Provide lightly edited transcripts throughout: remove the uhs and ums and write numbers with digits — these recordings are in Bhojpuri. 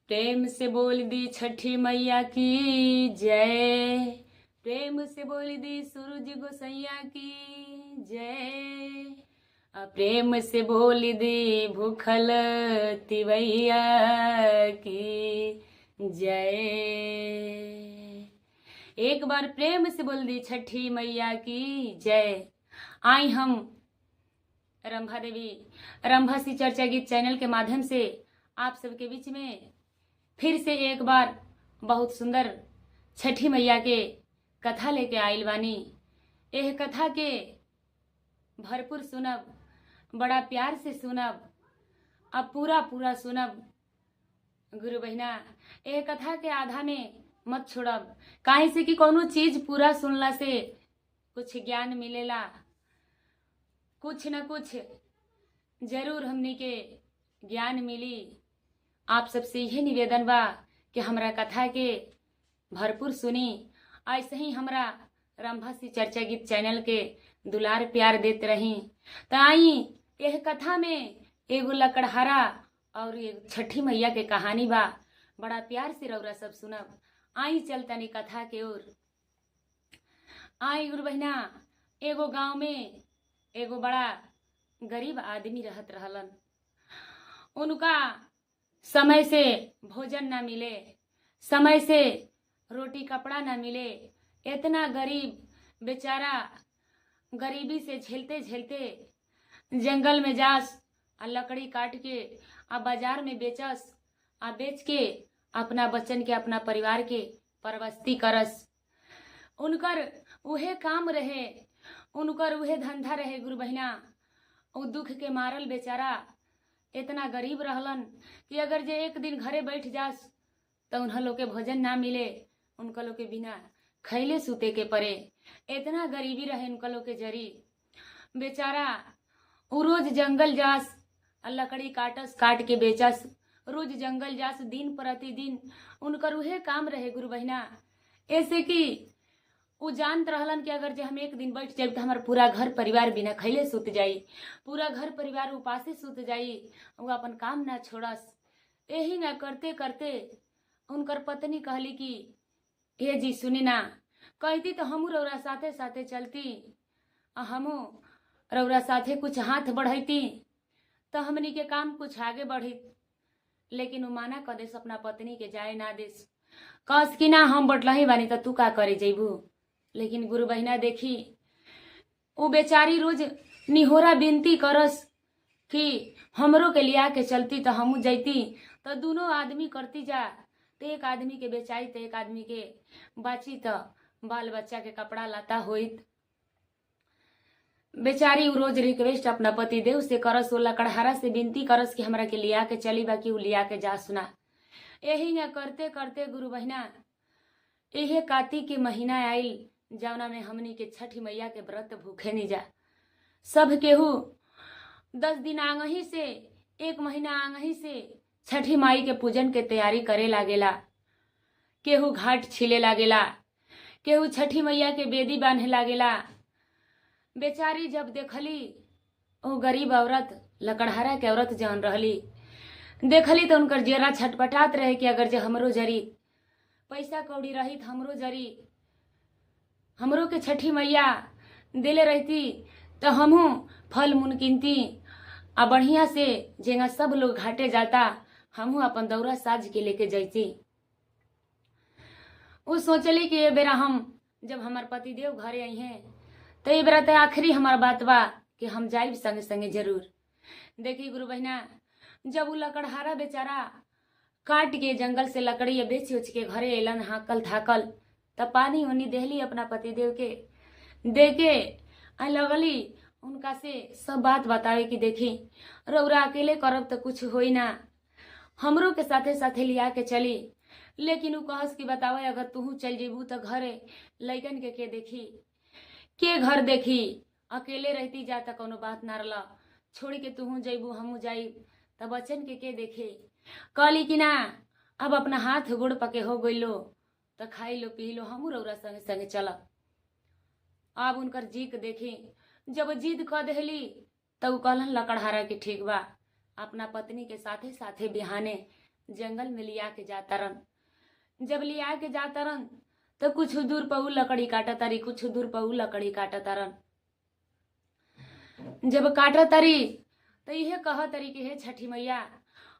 प्रेम से बोल दी छठी मैया की जय। प्रेम से बोल दी सूरज गोसैया की जय। आ प्रेम से बोल दी भूखल तिवैया की जय। एक बार प्रेम से बोल दी छठी मैया की जय। आई हम रंभा देवी रंभा सी चर्चा गीत चैनल के माध्यम से आप सबके बीच में फिर से एक बार बहुत सुंदर छठी मैया के कथा लेके आइल बानी। एह कथा के भरपूर सुनब, बड़ा प्यार से सुनब, अब पूरा पूरा सुनब। गुरु बहिना, एह कथा के आधा में मत छोड़ब, काहे से कि कोनो चीज पूरा सुनला से कुछ ज्ञान मिलेला, कुछ न कुछ जरूर हमनी के ज्ञान मिली। आप सबसे यही निवेदन बा कि हमरा कथा के भरपूर सुनी। ऐसे ही हमरा रंभा सी चर्चा गीत चैनल के दुलार प्यार देते रही। त आई यह कथा में एगो लकड़हारा और एगो छठी मैया के कहानी बा, बड़ा प्यार से रौरा सब सुनब। आई चल तनी कथा के ओर। आई गुरु बहिना, एगो गांव में एगो बड़ा गरीब आदमी रहत रहलन। उनका समय से भोजन ना मिले, समय से रोटी कपड़ा ना मिले। इतना गरीब बेचारा गरीबी से झेलते झेलते जंगल में जास आ लकड़ी काट के आ बाजार में बेचस, आ बेच के अपना बच्चन के अपना परिवार के परवस्ती करस। उनकर उहे काम रहे, उनकर उहे धंधा रहे। गुरु बहिना, उ दुख के मारल बेचारा इतना गरीब रहलन कि अगर जे एक दिन घरे बैठ जास तो उन्हा लोग के भोजन ना मिले, उनका लोग के बिना खैले सूते के परे। इतना गरीबी रहे उनका लोग के जरी। बेचारा उ रोज जंगल जास आ लकड़ी काटस, काट के बेचस। रोज जंगल जास, दिन प्रतिदिन उनकर उहे काम रहे। गुरु बहिना, ऐसे कि उ जानत रहलन कि अगर जे हम एक दिन बैठ जाए तो हमार पूरा घर परिवार बिना खैले सुत जाई, पूरा घर परिवार उपासे सुत जाई। उ अपन काम ना छोड़स। यही ना करते करते उनकर पत्नी कहली कि हे जी सुनी ना, कहती तो हमू रौरा साथे साथे चलती, आ हमू रौरा साथे कुछ हाथ बढ़ैती तो हमनी के काम कुछ आगे बढ़ित। लेकिन उ माना क देस अपना पत्नी के जाए ना देस। कहस कि ना हम बटलही बानी त तू का करे जैबू। लेकिन गुरु बहिना देखी, उ बेचारी रोज निहोरा विनती करस कि हमरो के लिया के चलती तो हमू जैती, तो दोनों आदमी करती जा, तो एक आदमी के बेचाई तो एक आदमी के बाची तो बाल बच्चा के कपड़ा लता होइत। बेचारी उ रोज रिक्वेस्ट अपना पति देव से करस, वो लकड़हारा से विनती करस कि हमरा के लिया के चली, बाकी उ लिया के जा सुना। यही ना करते करते गुरु बहिना, इहे कार्तिक के महीना आइल जौना में हमनी के छठी मैया के व्रत भूखे नहीं जा। सब केहू 10 दिन आंगही से, एक महीना आंगही से छठी माई के पूजन के तैयारी करे लागेला। केहू घाट छिले लागेला, केहू छठी मैया के बेदी बांधे लागेला। बेचारी जब देखली ओ गरीब औरत, लकड़हारा के औरत जौन रहली, देखली तो उनकर जेरा छटपटात रहे कि अगर जे हमरो जरी पैसा कौड़ी रही हमरो जरी हमरो के छठी मैया देले रहती तो हमहू फल मूल किनती आ बढ़िया से जेंगा सब लोग घाटे जाता हमहू अपन दौरा साज के लेके जैती। उ सोचली कि ये बेरा हम जब हमार पतिदेव घरे आई हैं तो ये बेरा तो आखिरी हमार बात बा कि हम जाइब संगे संगे जरूर। देखी गुरु बहिना, जब उ लकड़हारा बेचारा काट के जंगल से लकड़ी बेच उच के घरे अलन हाकल थाकल, तब पानी उनी देहली अपना पतिदेव के दे के आ लगली उनका से सब बात बतावे कि देखी रौरा अकेले करब तो कुछ होई ना, हमरो के साथे साथे लिया के चली। लेकिन उ कहस कि बतावे अगर तूहू चल जेबू तो घरे लैकन के देखी, के घर देखी, अकेले रहती जा त कोनो बात ना रला, छोड़ के तूहू जैबू हमू जाई त बच्चन के देखे। कहली कि ना अब अपना हाथ गोड़ पके हो गइलो त खाई लो पी लो, हमू रौरा संगे संगे चलब। अब उनकर जीक देखी, जब जिद क देहली तब उ कहलन लकड़हारा के ठीक बा, अपना पत्नी के साथे साथे बिहाने जंगल में लिया के जातारन। जब लिया के जातारन तो कुछ दूर पर उ लकड़ी काटतारी, कुछ दूर पर उ लकड़ी काटतारन। जब काटतारी तो इहे कहतारी कि हे छठी मैया,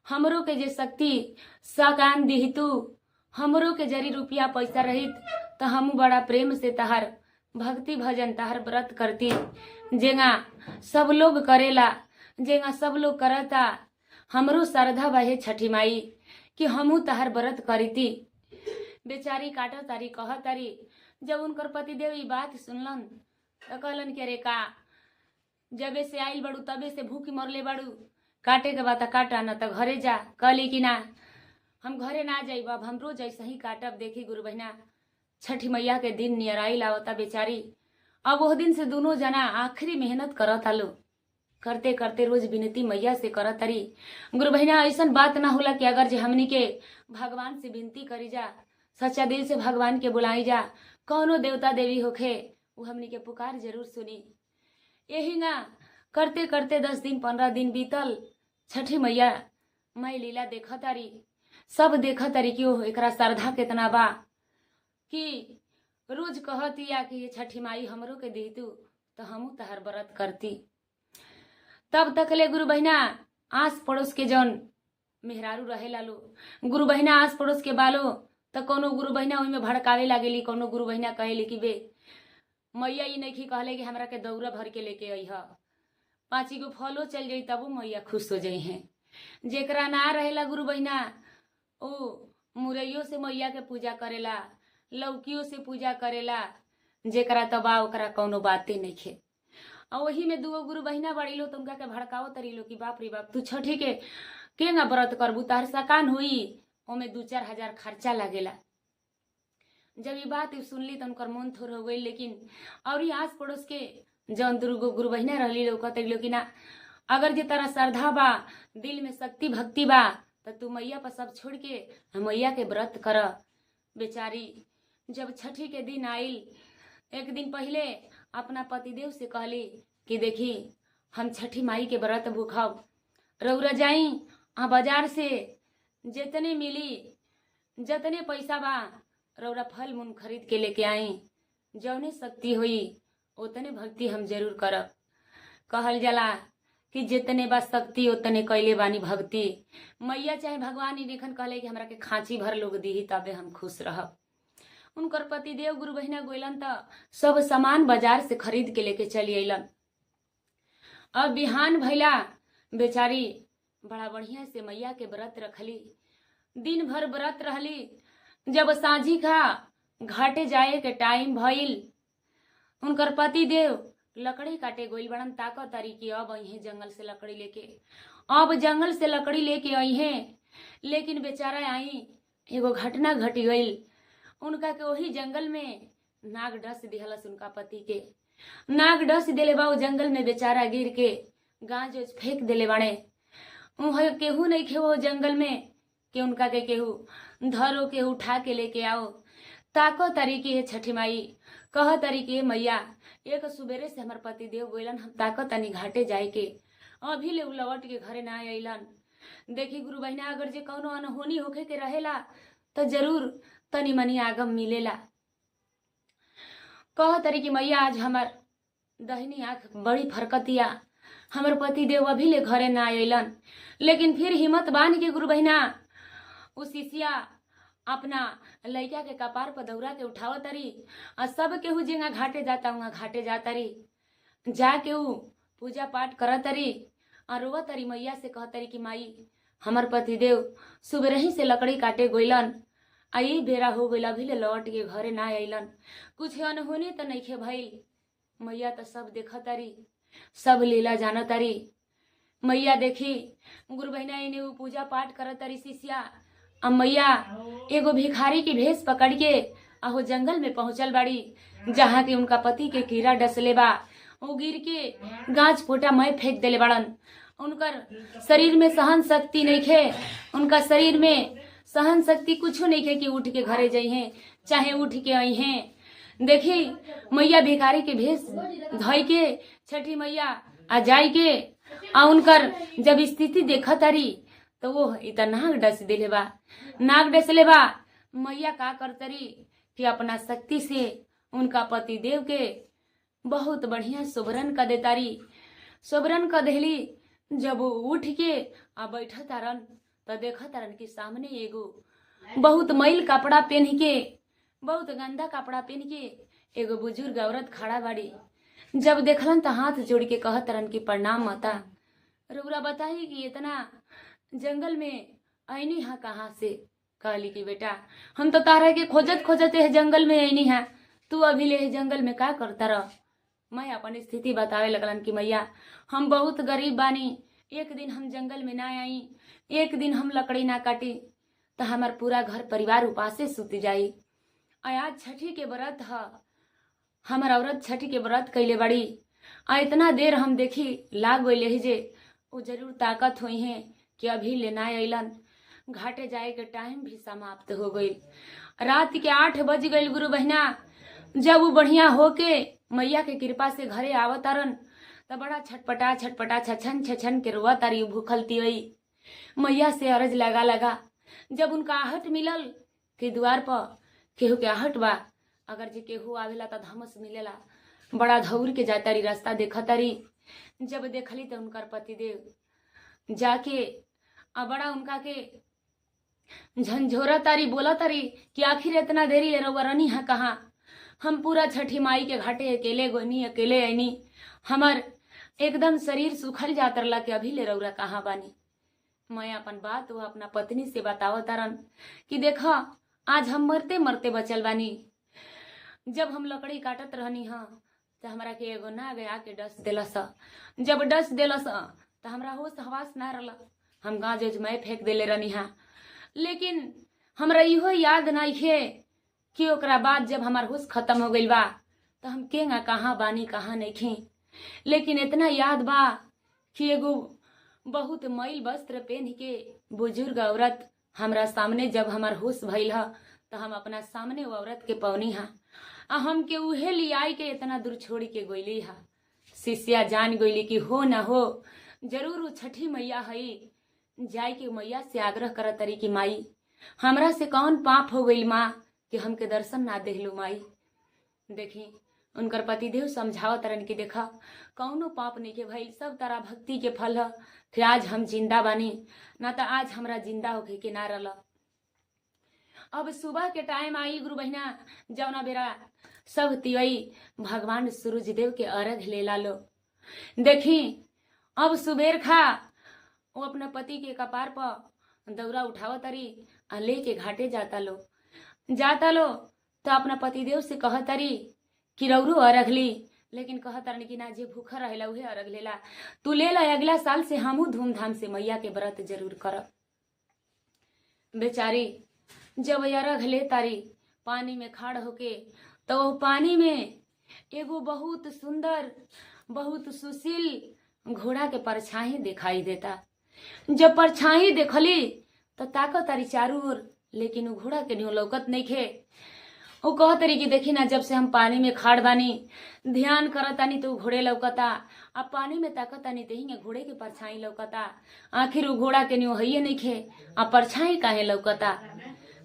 हमरो के जे शक्ति सकान दिहितु, हमरो के जरी रुपया पैसा रहित तो हमू बड़ा प्रेम से तहार भक्ति भजन तहार व्रत करती, जेंगा सब लोग करेला, जेंगा सब लोग करता, हमरो श्रद्धा बा हे छठी माई कि हमहू तहार व्रत करीती। बेचारी काटो तारी कह तारी। जब उनकर पतिदेव ई बात सुनलन तो कहलन कि अरे का जबे से आइल बड़ू तबे से भूख मरले बड़ू, काटे के बात काटा न तो घरे जा। कहली कि ना हम घरे ना जाइब, अब हम रोज ऐसे ही काटब। देखी गुरु बहिना छठी मैया के दिन नियराई लावता बेचारी। अब वह दिन से दोनों जना आखिरी मेहनत करत आलो, करते करते रोज विनती मैया से करत तारी। गुरु बहिना ऐसन बात ना होला कि अगर जे हमनी के भगवान से विनती करी जा, सच्चा दिल से भगवान के बुलाई जा, कौनो देवता देवी होखे वो हमनी के पुकार जरूर सुनी। यही ना करते करते 10 दिन 15 दिन बीतल। छठी मैया मैं लीला देखा तारी, सब देखा तारी कि ओह एकरा श्रद्धा केतना बा कि रोज कहतिया कि ये छठी माई हमरो के दिहतू तो हमू तहार व्रत करती। तब तक ले गुरु बहिना आस पड़ोस के जौन मेहरारू रहे लालो, गुरु बहिना आस पड़ोस के बालो तो कोनो गुरु बहिना ओहिमे भड़कावे लागेली, कोनो गुरु बहिना कहेली कि बे मैया ई नइखी कहले कि हमरा के दौरा भर के लेके अइह, 5 गो फलो चल जाई तबो मैया खुश हो जाइ हैं। जेकरा ना रहेला गुरु बहिना ओ मुरैयो से मैया के पूजा करेला, लौकियों से पूजा करेला, जेकरा तबा ओकरा कौनो बाते नइखे। और वही में दूगो गुरु बहिना बड़ी लो तुमका के भड़काओ तरी लो कि बाप रे बाप तू छठी के केंगा व्रत करबू, तार सकान हुई, ओमे 2-4 हजार खर्चा लागेला। जब ये बात सुनली तो उनकर मन थोर हो गई। लेकिन और ही आस पड़ोस के जौन दुर्गो गुरु बहिना रहली लो कहते लो कि ना अगर जे तारा श्रद्धा बा, दिल में शक्ति भक्ति बा तो तू मैया पर सब छोड़ के मैया के व्रत कर। बेचारी जब छठी के दिन आइल, एक दिन पहले अपना पतिदेव से कहली कि देखी हम छठी माई के व्रत भूखब, रौरा जाई आ बाजार से जितने मिली जितने पैसा बा रौरा फल मूल खरीद के लेके आई, जौने शक्ति हुई उतने भक्ति हम जरूर करब। कहल जाला कि जितने बा शक्ति उतने कैले बानी भक्ति। मैया चाहे भगवान ही देखन कहले कि हमरा के खांची भर लोग दीही तबे हम खुश रहब। उनकर पतिदेव गुरु बहिना गोइलन त सब सामान बाजार से खरीद के लेके चली अइलन। अब बिहान भैला, बेचारी बड़ा बढ़िया से मैया के व्रत रखली, दिन भर व्रत रहली। जब साँझी खा घाटे जाए के टाइम भइल, उनकर पतिदेव लकड़ी काटे गोइल बड़न, ताकत तारी कि अब अइहे जंगल से लकड़ी लेके, अब जंगल से लकड़ी लेके अइहे। लेकिन बेचारा आई एगो घटना घटी गइल, उनका के वही जंगल में नाग डस दिहलस। उनका पति के नाग डस देले बा, जंगल में बेचारा गिर के गांज उज फेंक देले बाड़े। उहाँ केहू नहीं खे वो जंगल में कि उनका के केहू धरो के उठा के लेके आओ। ताको तारी है छठी माई, कह तारी के मैया एक सुबेरे से हमार पति देव गोइलन, हम ताको तनी घाटे जाए के, अभी ले लौट के घरे ना अइलन। देखी गुरु बहिना, अगर जे कौनो अनहोनी होखे के रहेला तो जरूर तनी मनी आगम मिलेला। कह तारी कि मैया आज हमार दहिनी आँख बड़ी फरकतिया, हमर पति देव अभी ले घरे ना अइलन। लेकिन फिर हिम्मत बांध के गुरु बहिना उ शिष्या अपना लड़का के कपार पर दौड़ा के उठाव तरी आ सब केहू जेंगा घाटे जाता उहाँ घाटे जाता री, जाके उ पूजा पाठ कर तरी आ रोवा तरी मैया से कह तरी कि माई हमर पतिदेव सुबह ही से लकड़ी काटे गोइलन आ ई बेरा हो गइल, अभी ले लौट के घरे ना अइलन, कुछ अनहोनी त नइखे भइल। मैया त सब देख तारी, सब लीला जान तारी। मैया देखी गुरु बहिना इने उ पूजा पाठ कर तारी शिष्या, आ मैया एगो भिखारी के भेष पकड़ के आहो जंगल में पहुंचल बाड़ी, जहाँ के उनका पति के कीड़ा डसले बा। वो गिर के गाछ पोटा मैं फेंक देले बाड़न। उनकर शरीर में सहन शक्ति नहीं खे, उनका शरीर में सहन शक्ति कुछ नहीं खे कि उठ के घरे जइहे चाहे उठ के अइहे। देखी मैया भिखारी के भेष धोई के छठी मैया आ जाई के आ उनकर जब स्थिति देखा तारी तो वो इ त नाग डस दिले बा, नाग डसले बा। मैया का करतरी कि अपना शक्ति से उनका पति देव के बहुत बढ़िया सोबरन क देतारी। सोबरन क देहली। जब वो उठ के आ बैठ तारन त देख तारन कि सामने एगो बहुत मैल कपड़ा पहन के, बहुत गंदा कपड़ा पहन के एगो बुजुर्ग औरत खड़ा बाड़ी। जब देखलन त हाथ जोड़ के कहत रहन कि प्रणाम माता, रउरा बताई कि इतना जंगल में ऐनी हा कहाँ से? कहली कि बेटा, हम तो तारा के खोजत खोजत है जंगल में ऐनी हा, तू अभी ले जंगल में का करता रह? मैं अपन स्थिति बतावे लगलन कि मैया, हम बहुत गरीब बानी, एक दिन हम जंगल में ना आई, एक दिन हम लकड़ी ना काटी तो हमार पूरा घर परिवार उपासे सुत जाई। आ आज छठी के व्रत ह, हमार औरत छठी के व्रत कैले बड़ी, आ इतना देर हम देखी लाग गई जे वो जरूर ताकत हुई है कि अभी ले ना अलन। घाटे जाए के टाइम भी समाप्त हो गई, रात के 8 बज गई। गुरु बहिना, जब वो बढ़िया होके मैया के कृपा से घरे आवत तारन त बड़ा छटपटा छटपटा छछन छछन के रोआ तारी भूखल तिवई मैया से अरज लगा लगा। जब उनका आहट मिलल कि द्वार पर केहू के आहट बा, अगर जे केहू आवेला त धमस मिलेला, बड़ा धौर के जातारी, रास्ता देखतारी। जब देखली त उनकर पतिदेव जाके आ बड़ा उनका के झंझोरा तारी, बोला तारी कि आखिर इतना देरी ले रउआ रनी है कहाँ? हम पूरा छठी माई के घाटे अकेले गोनी, अकेले ऐनी, हमर एकदम शरीर सुखल जात रला के अभी ले रउरा कहाँ बानी? मैं अपन बात वो अपना पत्नी से बताव तारन कि देखा, आज हम मरते मरते बचल बानी। जब हम लकड़ी काटत रहनी हाँ तो हमरा के एगो नाग आके डस देलस। जब डस देलस तो हमरा होश हवास ना रहल, हम गाँव जज मैं फेंक देले रहनी हाँ। लेकिन हमरा इहो याद नहीं है कि ओकरा बाद जब हमार होश खत्म हो गइल बा तो हम केंगा कहाँ बानी कहाँ नहीं। लेकिन इतना याद बा कि एगो बहुत मैल वस्त्र पहन के बुजुर्ग औरत हमरा सामने, जब हमार होश भइल ह तो हम अपना सामने वो औरत के पौनी हा, आ हम के उहे लियाई के इतना दूर छोड़ के गोइली हा। शिष्या जान गोइली कि हो न हो जरूर वो छठी मैया हई। जाय के मैया से आग्रह करत तरी कि माई, हमरा से कौन पाप हो गइल माँ कि हमके दर्शन ना देहलू माई? देखी, उनकर पतिदेव समझावत रहन कि देखा, कौनो पाप नहीं के भइल, सब तारा भक्ति के फल ह कि आज हम जिंदा बानी, ना तो आज हमरा जिंदा होके के ना रहल। अब सुबह के टाइम I गुरु बहिना, जौना बेरा सब तिवई भगवान सूरज देव के अर्घ लेला लो। देखी, अब सुबेर खा वो अपना पति के कपार पर दौरा उठावत तारी आ ले के घाटे जाता लो। जाता लो तो अपना पतिदेव से कहत तारी कि रौरू अर्घ ली, लेकिन कहत तारन कि ना, जे भूखा रहेला उहे अर्घ लेला, तू ले ला, अगला साल से हमहू धूमधाम से मैया के व्रत जरूर करब। बेचारी जब अर्घ ले तारी पानी में खाड़ होके, तो वो पानी में एगो बहुत सुंदर बहुत सुशील घोड़ा के परछाई दिखाई देता। जब परछाई देखली तो ताकत तारी चारू ओर, लेकिन वो घोड़ा के न्यू लौकत नहीं खे। वो कहत रही कि देखी ना, जब से हम पानी में खाड़ बानी, ध्यान करतानी तो घोड़े लौकता, अब पानी में ताकतानी तो हिंगे घोड़े के परछाई लौकता, आखिर वो घोड़ा के न्यू हइये नहीं खे, आ परछाई काहे लौकता?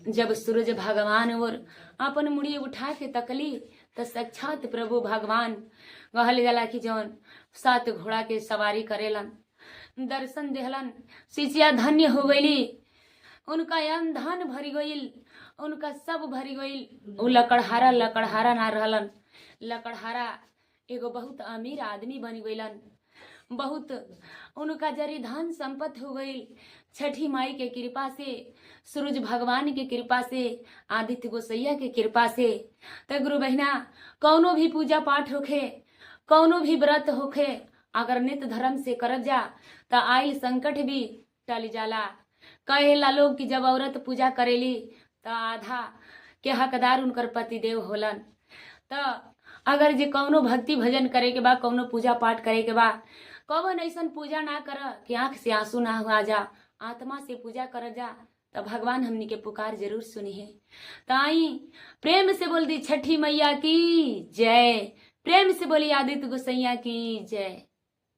जब सूरज भगवान और अपन मुड़ी उठा के तकली तो साक्षात प्रभु भगवान कहल जाला कि जौन 7 घोड़ा के सवारी करेलन, दर्शन देहलन। शिष्या धन्य हो गईली, उनका अन धन भरी गईल, उनका सब भरी गईल। उ लकड़हारा लकड़हारा ना रहलन, लकड़हारा एगो बहुत अमीर आदमी बन गईलन, बहुत उनका जरी धन संपत्ति हो गईल छठी माई के कृपा से, सूरज भगवान के कृपा से, आदित्य गोसैया के कृपा से। त गुरु बहिना, कौनो भी पूजा पाठ होखे, कौनो भी व्रत होखे, अगर नित्य धर्म से करब जा त आइल संकट भी टल जाला। कहेला लोग कि जब औरत पूजा करेली त आधा के हकदार उनकर पतिदेव होलन। त अगर जे कौनो भक्ति भजन करे के बा, कौनो पूजा पाठ करे के बा, कौन ऐसन पूजा ना कर कि आंख से आंसू ना आ जा, आत्मा से पूजा कर जा, त भगवान हमनी के पुकार जरूर सुनी है। त आई प्रेम से बोल दी छठी मैया की जय, प्रेम से बोली आदित्य गोसैया की जय।